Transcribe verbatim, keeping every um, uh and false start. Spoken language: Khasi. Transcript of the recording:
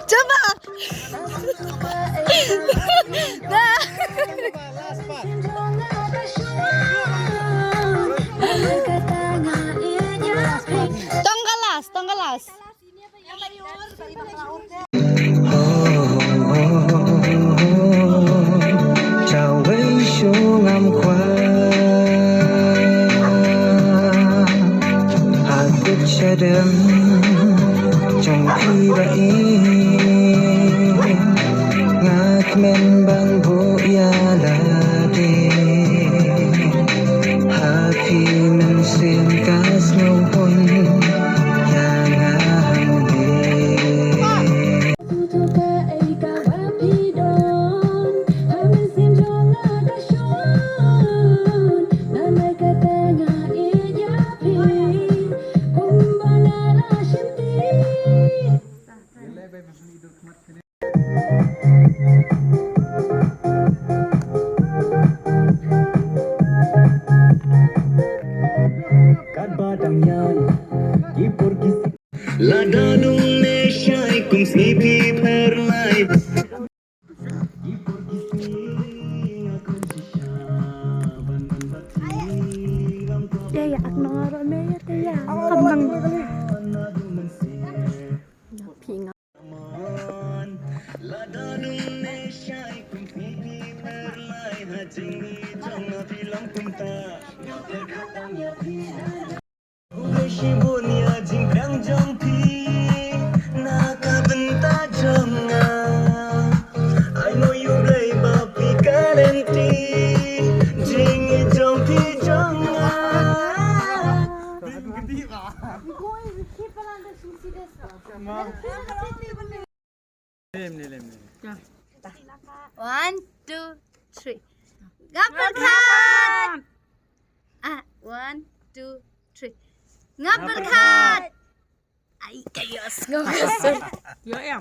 Cuba. Dah. Tong ka last, tong ka last. Kawei shu ngam kwah ha kut shadem jong phi ba ïeit. Nga kmen ban buh ïa lade ha phi mynsiem, ka sngewbha ïa nga hangne. Katba dang ïaid ki por ki sien. Lada nang ne shai kum sngi phi pher lai. Ïa, ïa, ak nong aro me ïa te ïa. Kam nang. Phi nga. Shibun ïa jingpang jong phi na ka bynta jong nga. Ai mo ïa U Blei ba phi ka lynti jingïeit jong phi jong nga. One, two, three. Nga pyrkhat. Ah, one, two, three. Nga pyrkhat. Ai, chaos. Nga pyrkhat. Ïa, ïa.